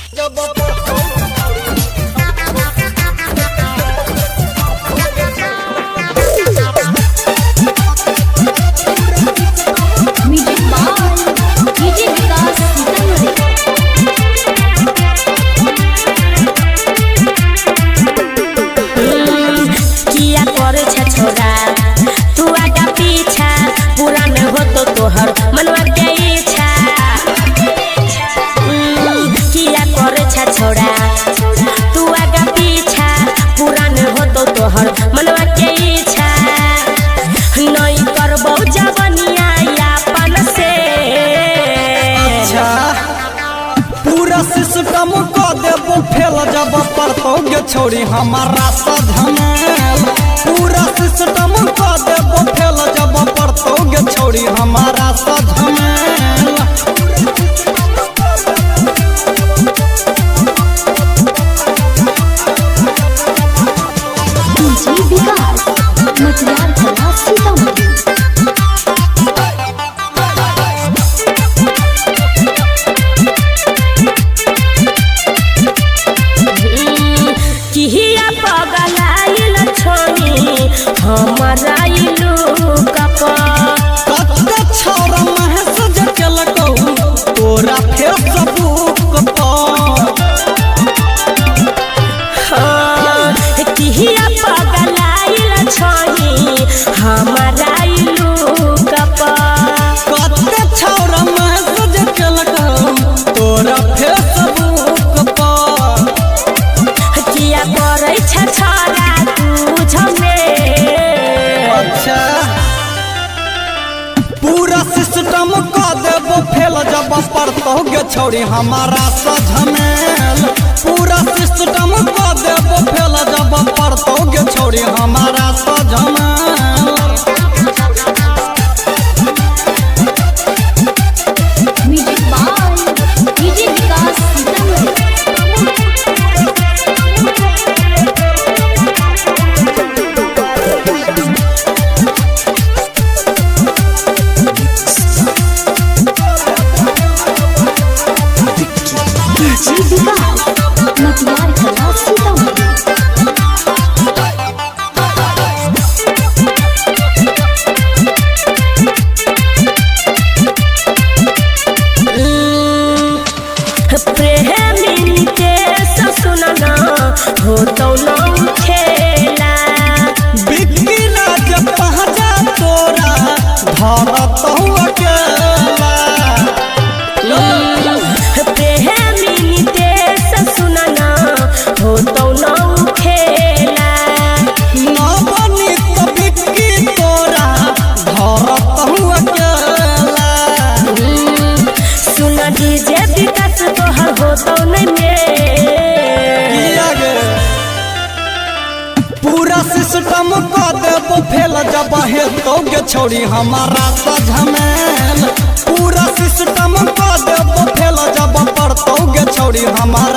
Music by DJ Vikas Sitamarhi. किया करे छे छोरा तू आगा पीछा, पूरा न हो तो तोहर मनवा के इच्छा। किया करे छे छोरा तू आगा पीछा, पूरा न हो तो तोहर मनवा के इच्छा। नहीं करबौ जवनिया यापन से। अच्छा, पूरा सिस्टम क देबो फेल जब पड़तौ गे छौड़ी हमारा झमेल। पूरा सिस्टम क देबो फेल जब पड़तौ गे छौड़ी हमारा झमेल। डीजे विकास मटियार कला सीतामढ़ी। किहिया पगलाइल छोनी हमारा इलू कप। कते छौड़ा महेश जे केलकौ तोरा फेसबुक पर। किहिया पगलाइल छोनी हमारा इलू कप। कते छौड़ा महेश जे केलकौ तोरा फेसबुक पर। किया करै छ छोरा तू झमेल। अच्छा, पूरा सिस्टम क देबो फेल जब पड़तौ गे छौड़ी हमारा झमेल। पूरा सिस्टम क देबो फेल जब पड़तौ गे छौड़ी हमारा झमेल। Music by DJ Vikas Sitamarhi. DJ Vikas Matiyar Kala Sitamarhi. प्रेमी के सुनना हो तो नौ खेला। बिक्की राज पहचा तोरा धरतौ अकेला। प्रेमी के सुनना हो तो नौ खेला। नवनीत बिक्की तोरा धरतौ अकेला। सुन डीजे विकास तोहर हो तो नहीं मेल। किया गे? पूरा सिस्टम क देबो फेल जब हेतौ गे छौड़ी हमारा झमेल। पूरा सिस्टम क देबो फेल जब पड़तौ गे छौड़ी हमारा।